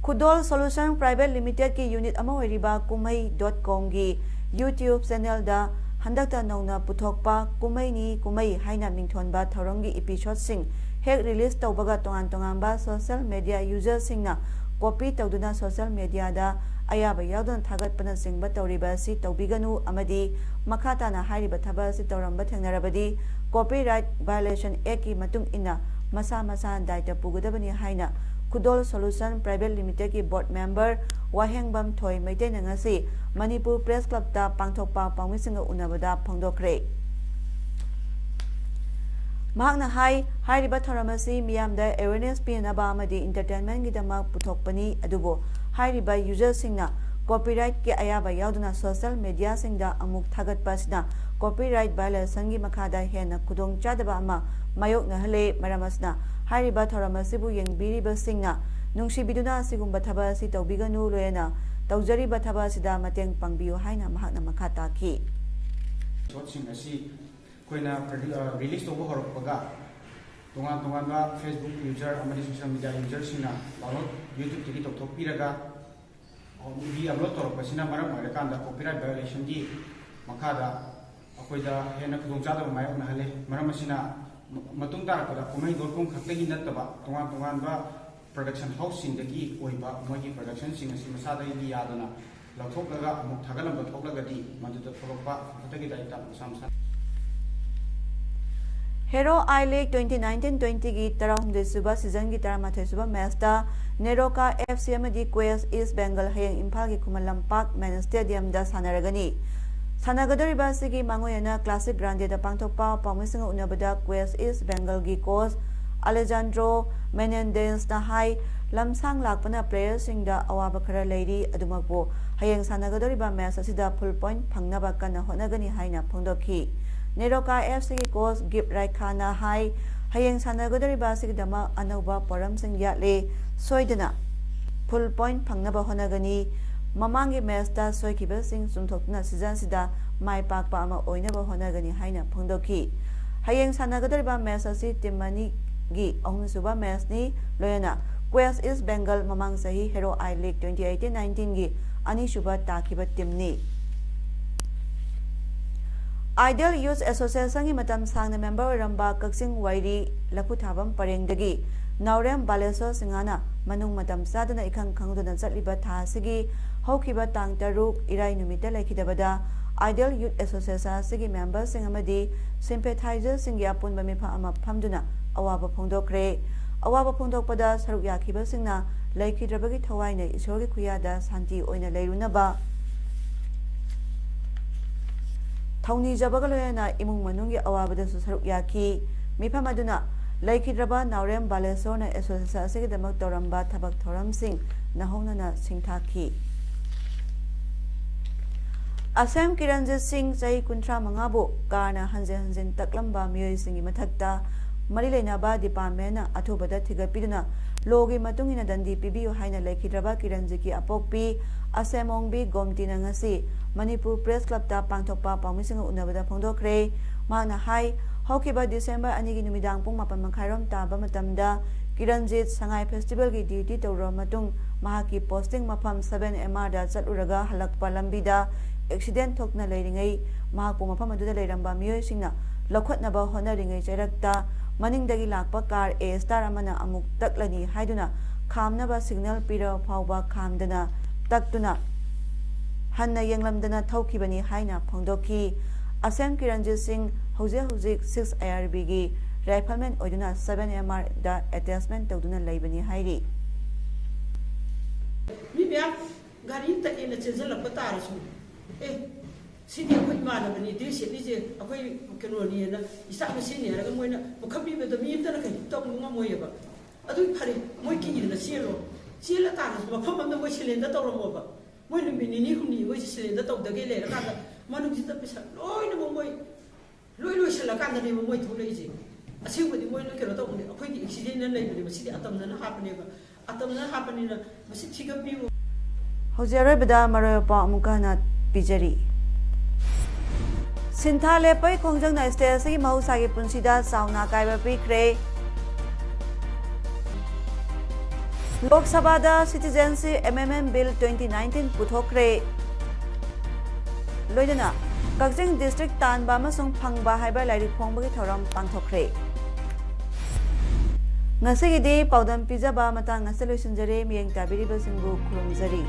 ꯈꯨꯗꯣꯜ Solution Private Limited ꯀꯤ unit ꯑꯃ ꯑꯣꯏꯔꯤꯕ ꯀꯨꯝꯍꯩ dot com ꯒꯤ YouTube channel ꯗ ꯍꯟꯗꯛꯇ ꯅꯧꯅ ꯄꯨꯊꯣꯛꯄ ꯀꯨꯝꯍꯩꯅꯤ ꯀꯨꯝꯍꯩ ꯍꯥꯏꯅ ꯃꯤꯡꯊꯣꯟꯕ ꯊꯧꯔꯝꯒꯤ episode ꯁꯤꯡ ꯍꯦꯛ release ꯇꯧꯕꯒ ꯇꯣꯉꯥꯟ ꯇꯣꯉꯥꯟꯕ social media user ꯁꯤꯡꯅ copy ꯇꯧꯗꯨꯅ social media ꯗ ꯑꯌꯥꯕ ꯌꯥꯎꯗꯅ ꯊꯥꯒꯠꯄꯅꯆꯤꯡꯕ ꯇꯧꯔꯤꯕ ꯑꯁꯤ ꯇꯧꯕꯤꯒꯅꯨ ꯑꯃꯗꯤ ꯃꯈꯥ ꯇꯥꯅ ꯍꯥꯏꯔꯤꯕ ꯊꯕꯛ ꯑꯁꯤ ꯇꯧꯔꯝꯕ ꯊꯦꯡꯅꯔꯕꯗꯤ Copyright Violation Act ꯀꯤ ꯃꯇꯨꯡ ꯏꯟꯅ ꯃꯁꯥ ꯃꯁꯥꯅ ꯗꯥꯏꯇ ꯄꯨꯒꯗꯕꯅꯤ ꯍꯥꯏꯅ ꯈꯨꯗꯣꯜ Solution Private Limited ꯀꯤ board member ꯋꯥꯍꯦꯡꯕꯝ ꯊꯣꯏ ꯃꯩꯇꯩꯅ ꯉꯁꯤ ꯃꯅꯤꯄꯨꯔ Press Club ꯇ ꯄꯥꯡꯊꯣꯛꯄ ꯄꯥꯎꯃꯤꯁꯤꯡꯒ ꯎꯅꯕꯗ ꯐꯣꯡꯗꯣꯛꯈ꯭ꯔꯦ꯫ ꯃꯍꯥꯛꯅ ꯍꯥꯏ, ꯍꯥꯏꯔꯤꯕ ꯊꯧꯔꯝ ꯑꯁꯤ ꯃꯤꯌꯥꯝꯗ awareness ꯄꯤꯅꯅꯕ ꯑꯃꯗꯤ entertainment ꯒꯤꯗꯃꯛ ꯄꯨꯊꯣꯛꯄꯅꯤ, ꯑꯗꯨꯕꯨ ꯍꯥꯏꯔꯤꯕ user ꯁꯤꯡꯅ copyright ꯀꯤ ꯑꯌꯥꯕ ꯌꯥꯎꯗꯅ social media ꯁꯤꯡꯗ ꯑꯃꯨꯛ ꯊꯥꯒꯠꯄ ꯑꯁꯤꯅ copyright violation ꯒꯤ ꯃꯈꯥꯗ ꯍꯦꯟꯅ ꯈꯨꯗꯣꯡꯆꯥꯗꯕ ꯑꯃ ꯃꯥꯌꯣꯛꯅꯍꯜꯂꯦ꯫ ꯃꯔꯝ ꯑꯁꯤꯅ ꯍꯥꯏꯔꯤꯕ ꯊꯧꯔꯝ ꯑꯁꯤꯕꯨ ꯌꯦꯡꯕꯤꯔꯤꯕꯁꯤꯡꯅ ꯅꯨꯡꯁꯤꯕꯤꯗꯨꯅ ꯑꯁꯤꯒꯨꯝꯕ ꯊꯕꯛ ꯑꯁꯤ ꯇꯧꯕꯤꯒꯅꯨ, ꯂꯣꯏꯅꯅ ꯇꯧꯖꯔꯤꯕ ꯊꯕꯛ ꯑꯁꯤꯗ ꯃꯇꯦꯡ ꯄꯥꯡꯕꯤꯌꯨ ꯍꯥꯏꯅ ꯃꯍꯥꯛꯅ ꯃꯈꯥ ꯇꯥꯈꯤ꯫ Episode ꯁꯤꯡ ꯑꯁꯤ ꯑꯩꯈꯣꯏꯅ ꯔꯤꯂꯤꯁ ꯇꯧꯕ ꯍꯧꯔꯛꯄꯒ ꯇꯣꯉꯥꯟ ꯇꯣꯉꯥꯟꯕ Facebook user ꯑꯃꯗꯤ social media user ꯁꯤꯡꯅ download YouTube ꯇꯒꯤ ꯇꯧꯊꯣꯛꯄꯤꯔꯒ movie upload ꯇꯧꯔꯛꯄꯁꯤꯅ ꯃꯔꯝ ꯑꯣꯏꯔꯀꯥꯟꯗ copyright violation ꯒꯤ ꯃꯈꯥꯗ ꯑꯩꯈꯣꯏꯗ ꯍꯦꯟꯅ ꯈꯨꯗꯣꯡꯆꯥꯗꯕ ꯃꯥꯌꯣꯛꯅꯍꯜꯂꯦ꯫ ꯃꯔꯝ ꯑꯁꯤꯅ ꯃꯇꯨꯡ ꯇꯥꯔꯛꯄꯗ ꯀꯨꯝꯍꯩ ꯗꯣꯠ ꯀꯣꯝ ꯈꯛꯇꯒꯤ ꯅꯠꯇꯕ ꯇꯣꯉꯥꯟ ꯇꯣꯉꯥꯟꯕ production house ꯁꯤꯡꯗꯒꯤ ꯑꯣꯏꯕ ꯃꯣꯏꯒꯤ production ꯁꯤꯡ ꯑꯁꯤ ꯃꯁꯥꯗꯒꯤ ꯌꯥꯗꯅ ꯂꯧꯊꯣꯛꯂꯒ ꯑꯃꯨꯛ ꯊꯥꯒꯠꯂꯝꯕ ꯊꯣꯛꯂꯒꯗꯤ ꯃꯗꯨꯗ ꯊꯣꯛꯂꯛꯄ ꯑꯃꯈꯛꯇꯒꯤ ꯗꯥꯏꯔꯦꯛꯇ ꯃꯁꯥ ꯃꯁꯥ Hero I League twenty nineteen twenty ꯒꯤ ꯇꯔꯥꯍꯨꯝꯗꯣꯏ ꯁꯨꯕ ꯁꯤꯖꯟꯒꯤ ꯇꯔꯥꯃꯥꯊꯣꯏ ꯁꯨꯕ ꯃꯦꯆꯇ ꯅꯦꯔꯣꯀꯥ F C ꯑꯃꯗꯤ Quest East Bengal ꯍꯌꯦꯡ ꯏꯝꯐꯥꯜꯒꯤ ꯈꯨꯃꯟ ꯂꯝꯄꯥꯛ ꯃꯦꯟ ꯁ꯭ꯇꯦꯗꯤꯌꯝꯗ ꯁꯥꯟꯅꯔꯒꯅꯤ꯫ ꯁꯥꯟꯅꯒꯗꯧꯔꯤꯕ ꯑꯁꯤꯒꯤ ꯃꯥꯡꯑꯣꯏꯅꯅ ꯀ꯭ꯂꯥꯁꯤꯛ ꯒ꯭ꯔꯥꯟꯗꯦꯗ ꯄꯥꯡꯊꯣꯛꯄ ꯄꯥꯎꯃꯤꯁꯤꯡꯒ ꯎꯅꯕꯗ Quest East Bengalꯒꯤ ꯀꯣꯆ ꯑꯂꯦꯖꯥꯟꯗ꯭ꯔꯣ ꯃꯦꯅꯦꯟꯗꯦꯁꯅ ꯍꯥꯏ, ꯂꯝꯁꯥꯡ ꯂꯥꯛꯄꯅ ꯄ꯭ꯂꯦꯌꯔꯁꯤꯡꯗ ꯑꯋꯥꯕ ꯈꯔ ꯂꯩꯔꯤ, ꯑꯗꯨꯃꯛꯄꯨ ꯍꯌꯦꯡ ꯁꯥꯟꯅꯒꯗꯧꯔꯤꯕ ꯃꯦꯆ ꯑꯁꯤꯗ ꯐꯨꯜ ꯄꯣꯏꯟꯠ ꯐꯪꯅꯕ ꯀꯟꯅ ꯍꯣꯠꯅꯒꯅꯤ ꯍꯥꯏꯅ ꯐꯣꯡꯗꯣꯛꯈꯤ꯫ ꯅꯦꯔꯣꯀꯥ F Cꯒꯤ ꯀꯣꯆ ꯒꯤꯞ ꯔꯥꯏꯈꯥꯅ ꯍꯥꯏ, ꯍꯌꯦꯡ ꯁꯥꯟꯅꯒꯗꯧꯔꯤꯕ ꯑꯁꯤꯒꯤꯗꯃꯛ ꯑꯅꯧꯕ ꯄꯣꯔꯝꯁꯤꯡ ꯌꯥꯠꯂꯦ, ꯁꯣꯏꯗꯅ ꯐꯨꯜ ꯄꯣꯏꯟꯠ ꯐꯪꯅꯕ ꯍꯣꯠꯅꯒꯅꯤ꯫ ꯃꯃꯥꯡꯒꯤ ꯃꯦꯆꯇ ꯁꯣꯏꯈꯤꯕꯁꯤꯡ ꯆꯨꯝꯊꯣꯛꯇꯨꯅ ꯁꯤꯖꯟꯁꯤꯗ ꯃꯥꯏ ꯄꯥꯛꯄ ꯑꯃ ꯑꯣꯏꯅꯕ ꯍꯣꯠꯅꯒꯅꯤ ꯍꯥꯏꯅ ꯐꯣꯡꯗꯣꯛꯈꯤ꯫ ꯍꯌꯦꯡ ꯁꯥꯟꯅꯒꯗꯧꯔꯤꯕ ꯃꯦꯆ ꯑꯁꯤ ꯇꯤꯝ ꯑꯅꯤꯒꯤ ꯑꯍꯨꯝꯁꯨꯕ ꯃꯦꯆꯅꯤ, ꯂꯣꯏꯅꯅ Quest East Bengal ꯃꯃꯥꯡ ꯆꯍꯤ Hero I League twenty eighteen nineteen ꯒꯤ ꯑꯅꯤꯁꯨꯕ ꯇꯥꯈꯤꯕ ꯇꯤꯝꯅꯤ꯫ Ideal Youth Associationꯒꯤ ꯃꯇꯝ ꯁꯥꯡꯅ ꯃꯦꯝꯕꯔ ꯑꯣꯏꯔꯝꯕ ꯀꯛꯆꯤꯡ ꯋꯥꯏꯔꯤ ꯂꯐꯨꯊꯥꯕꯝ ꯄꯔꯦꯡꯗꯒꯤ ꯅꯥꯎꯔꯦꯝ ꯕꯥꯂꯦꯁꯣꯔ ꯁꯤꯡꯍꯅ ꯃꯅꯨꯡ ꯃꯇꯝ ꯆꯥꯗꯅ ꯏꯈꯪ ꯈꯪꯍꯧꯗꯅ ꯆꯠꯂꯤꯕ ꯊꯥ ꯑꯁꯤꯒꯤ ꯍꯧꯈꯤꯕ ꯇꯥꯡ ꯇꯔꯨꯛ ꯏꯔꯥꯏ ꯅꯨꯃꯤꯠꯇ ꯂꯩꯈꯤꯗꯕꯗ Ideal Youth Association ꯑꯁꯤꯒꯤ ꯃꯦꯝꯕꯔꯁꯤꯡ ꯑꯃꯗꯤ ꯁꯤꯝꯄꯦꯊꯥꯏꯖꯔꯁꯤꯡꯒꯤ ꯑꯄꯨꯟꯕ ꯃꯤꯐꯝ ꯑꯃ ꯐꯝꯗꯨꯅ ꯑꯋꯥꯕ ꯐꯣꯡꯗꯣꯛꯈ꯭ꯔꯦ꯫ ꯑꯋꯥꯕ ꯐꯣꯡꯗꯣꯛꯄꯗ ꯁꯔꯨꯛ ꯌꯥꯈꯤꯕꯁꯤꯡꯅ ꯂꯩꯈꯤꯗ꯭ꯔꯕꯒꯤ ꯊꯋꯥꯏꯅ ꯏꯁꯣꯔꯒꯤ ꯈꯨꯌꯥꯗ ꯁꯥꯟꯇꯤ ꯑꯣꯏꯅ ꯂꯩꯔꯨꯅꯕ ꯊꯧꯅꯤꯖꯕꯒ ꯂꯣꯏꯅꯅ ꯏꯃꯨꯡ ꯃꯅꯨꯡꯒꯤ ꯑꯋꯥꯕꯗꯁꯨ ꯁꯔꯨꯛ ꯌꯥꯈꯤ꯫ ꯃꯤꯐꯝ ꯑꯗꯨꯅ ꯂꯩꯈꯤꯗ꯭ꯔꯕ ꯅꯥꯎꯔꯦꯝ ꯕꯥꯂꯦꯁꯣꯔꯅ ꯑꯦꯁꯣꯁꯤꯌꯦꯁꯟ ꯑꯁꯤꯒꯤꯗꯃꯛ ꯇꯧꯔꯝꯕ ꯊꯕꯛ ꯊꯧꯔꯝꯁꯤꯡ ꯅꯧꯍꯧꯅꯅ ꯁꯤꯡꯊꯥꯈꯤ꯫ ꯑꯁꯦꯝ ꯀꯤꯔꯟꯖꯤꯠ ꯁꯤꯡ ꯆꯍꯤ ꯀꯨꯟꯊ꯭ꯔꯥ ꯃꯉꯥꯕꯨ ꯀꯥꯔꯅ ꯍꯟꯖꯤꯟ ꯍꯟꯖꯤꯟ ꯇꯛꯂꯝꯕ ꯃꯤꯑꯣꯏꯁꯤꯡꯒꯤ ꯃꯊꯛꯇ ꯃꯔꯤ ꯂꯩꯅꯕ ꯗꯤꯄꯥꯔꯠꯃꯦꯟꯅ ꯑꯊꯨꯕꯗ ꯊꯤꯒꯠꯄꯤꯗꯨꯅ ꯂꯣꯒꯤ ꯃꯇꯨꯡ ꯏꯟꯅ ꯗꯟꯗꯤ ꯄꯤꯕꯤꯌꯨ ꯍꯥꯏꯅ ꯂꯩꯈꯤꯗ꯭ꯔꯕ ꯀꯤꯔꯟꯖꯤꯠꯀꯤ ꯑꯄꯣꯛꯄꯤ ꯑꯁꯦꯝ ꯑꯣꯡꯕꯤ ꯒꯣꯝꯇꯤꯅ ꯉꯁꯤ ꯃꯅꯤꯄꯨꯔ ꯄ꯭ꯔꯦꯁ ꯀ꯭ꯂꯕꯇ ꯄꯥꯡꯊꯣꯛꯄ ꯄꯥꯎꯃꯤꯁꯤꯡꯒ ꯎꯅꯕꯗ ꯐꯣꯡꯗꯣꯛꯈ꯭ꯔꯦ꯫ ꯃꯍꯥꯛꯅ ꯍꯥꯏ, ꯍꯧꯈꯤꯕ ꯗꯤꯁꯦꯝꯕꯔ ꯑꯅꯤꯒꯤ ꯅꯨꯃꯤꯗꯥꯡ ꯄꯨꯡ ꯃꯥꯄꯟ ꯃꯈꯥꯏꯔꯣꯝ ꯇꯥꯕ ꯃꯇꯝꯗ ꯀꯤꯔꯟꯖꯤꯠ ꯁꯉꯥꯏ ꯐꯦꯁꯇꯤꯚꯦꯜꯒꯤ ꯗ꯭ꯌꯨꯇꯤ ꯇꯧꯔꯕ ꯃꯇꯨꯡ ꯃꯍꯥꯛꯀꯤ ꯄꯣꯁꯇꯤꯡ ꯃꯐꯝ seven M Rꯗ ꯆꯠꯂꯨꯔꯒ ꯍꯜꯂꯛꯄ ꯂꯝꯕꯤꯗ ꯑꯦꯛꯁꯤꯗꯦꯟ ꯊꯣꯛꯇꯨꯅ ꯂꯩꯔꯤꯉꯩ ꯃꯍꯥꯛꯄꯨ ꯃꯐꯝ ꯑꯗꯨꯗ ꯂꯩꯔꯝꯕ ꯃꯤꯑꯣꯏꯁꯤꯡꯅ ꯂꯧꯈꯠꯅꯕ ꯍꯣꯠꯅꯔꯤꯉꯩ ꯆꯩꯔꯛꯇ ꯃꯅꯤꯡꯗꯒꯤ ꯂꯥꯛꯄ ꯀꯥꯔ A Star ꯑꯃꯅ ꯑꯃꯨꯛ ꯇꯛꯂꯅꯤ ꯍꯥꯏꯗꯨꯅ ꯈꯥꯝꯅꯕ ꯁꯤꯒꯅꯦꯜ ꯄꯤꯔꯕ ꯐꯥꯎꯕ ꯈꯥꯝꯗꯅ ꯇꯛꯇꯨꯅ ꯍꯟꯅ ꯌꯦꯡꯂꯝꯗꯅ ꯊꯧꯈꯤꯕꯅꯤ ꯍꯥꯏꯅ ꯐꯣꯡꯗꯣꯛꯈꯤ꯫ ꯑꯁꯦꯝ ꯀꯤꯔꯟꯖꯤꯠ ꯁꯤꯡ ꯍꯧꯖꯤꯛ ꯍꯧꯖꯤꯛ ꯁꯤꯛꯁ ꯑꯥꯏ ꯑꯥꯔ ꯕꯤꯒꯤ ꯔꯥꯏꯐꯜꯃꯦꯟ ꯑꯣꯏꯗꯨꯅ ꯁꯚꯦꯟ ꯑꯦꯝ ꯑꯥꯔꯗ ꯑꯦꯇꯦꯆꯃꯦꯟ ꯇꯧꯗꯨꯅ ꯂꯩꯕꯅꯤ ꯍꯥꯏꯔꯤ꯫ ꯃꯤ ꯃꯌꯥꯝ ꯒꯥꯔꯤ ꯇꯛꯑꯦꯅ ꯆꯦꯟꯁꯤꯜꯂꯛꯄ ꯇꯥꯔꯁꯨ, ꯑꯦ, ꯁꯤꯗꯤ ꯑꯩꯈꯣꯏ ꯏꯃꯥꯟꯅꯕꯅꯤ, ꯗ꯭ꯔꯦꯁ ꯁꯦꯠꯂꯤꯁꯦ ꯑꯩꯈꯣꯏ ꯀꯩꯅꯣꯅꯦꯅ, ꯏꯁꯇꯥꯐ ꯃꯁꯦꯟꯅꯤ ꯍꯥꯏꯔꯒ ꯃꯣꯏꯅ ꯄꯨꯈꯠꯄꯤꯕꯗ ꯃꯤ ꯑꯝꯇꯅ ꯀꯩꯁꯨ ꯇꯧꯕ ꯉꯝꯃꯣꯏꯑꯕ꯫ ꯑꯗꯨ ꯐꯔꯦ, ꯃꯣꯏ ꯀꯤꯗꯅ ꯆꯦꯜꯂꯣ꯫ ꯆꯦꯜꯂ ꯇꯥꯔꯁꯨ ꯃꯐꯝ ꯑꯃꯗ ꯃꯣꯏ ꯁꯤꯂꯤꯟꯗꯔ ꯇꯧꯔꯝꯃꯣꯕ꯫ ꯃꯣꯏ ꯅꯨꯃꯤꯠ ꯅꯤꯅꯤ ꯍꯨꯝꯅꯤ ꯃꯣꯏꯁꯦ ꯁꯤꯂꯤꯟꯗꯔ ꯇꯧꯗꯒꯦ ꯂꯩꯔꯀꯥꯟꯗ ꯃꯅꯨꯡꯁꯤꯗ ꯄꯩꯁꯥ ꯂꯣꯏꯅꯃꯛ ꯃꯣꯏ ꯂꯣꯏ ꯂꯣꯏꯁꯤꯜꯂꯀꯥꯟꯗꯅꯦꯕ ꯃꯣꯏ ꯊꯣꯛꯂꯛꯏꯁꯦ꯫ ꯑꯁꯦꯡꯕꯗꯤ ꯃꯣꯏꯅ ꯀꯩꯅꯣ ꯇꯧꯕꯅꯦ, ꯑꯩꯈꯣꯏꯒꯤ ꯑꯦꯛꯁꯤꯗꯦꯟꯅ ꯂꯩꯕꯅꯦꯕ꯫ ꯁꯤꯗꯤ ꯑꯇꯝꯅꯅ ꯍꯥꯞꯄꯅꯦꯕ꯫ ꯑꯇꯝꯅꯅ ꯍꯥꯞꯄꯅꯤꯅ ꯃꯁꯤ ꯊꯤꯒꯠꯄꯤꯌꯨ꯫ ꯍꯧꯖꯤꯛ ꯑꯔꯣꯏꯕꯗ ꯃꯔꯨꯑꯣꯏꯕ ꯄꯥꯎ ꯑꯃꯨꯛꯀ ꯍꯟꯅ ꯄꯤꯖꯔꯤ꯫ ꯁꯤꯟꯊꯥ ꯂꯦꯞꯄꯒꯤ ꯈꯣꯡꯖꯪꯅ ꯁ꯭ꯇꯦꯠ ꯑꯁꯤꯒꯤ ꯃꯍꯧꯁꯥꯒꯤ ꯄꯨꯟꯁꯤꯗ ꯆꯥꯎꯅ ꯑꯀꯥꯏꯕ ꯄꯤꯈ꯭ꯔꯦ꯫ ꯂꯣꯛ ꯁꯚꯥꯗ citizenship amendment bill twenty nineteen ꯄꯨꯊꯣꯛꯈ꯭ꯔꯦ꯫ ꯂꯣꯏꯅꯅ ꯀꯛꯆꯤꯡ ꯗꯤꯁꯇ꯭ꯔꯤꯛ ꯇꯥꯟꯕ ꯑꯃꯁꯨꯡ ꯐꯪꯕ ꯍꯥꯏꯕ ꯂꯥꯏꯔꯤꯛ ꯐꯣꯡꯕꯒꯤ ꯊꯧꯔꯝ ꯄꯥꯡꯊꯣꯛꯈ꯭ꯔꯦ꯫ ꯉꯁꯤꯒꯤꯗꯤ ꯄꯥꯎꯗꯝ ꯄꯤꯖꯕ ꯃꯇꯥꯡ ꯑꯁꯤꯗ ꯂꯣꯏꯁꯤꯟꯖꯔꯦ꯫ ꯃꯤꯠꯌꯦꯡ ꯇꯥꯕꯤꯔꯤꯕꯁꯤꯡꯕꯨ ꯈꯨꯔꯨꯝꯖꯔꯤ꯫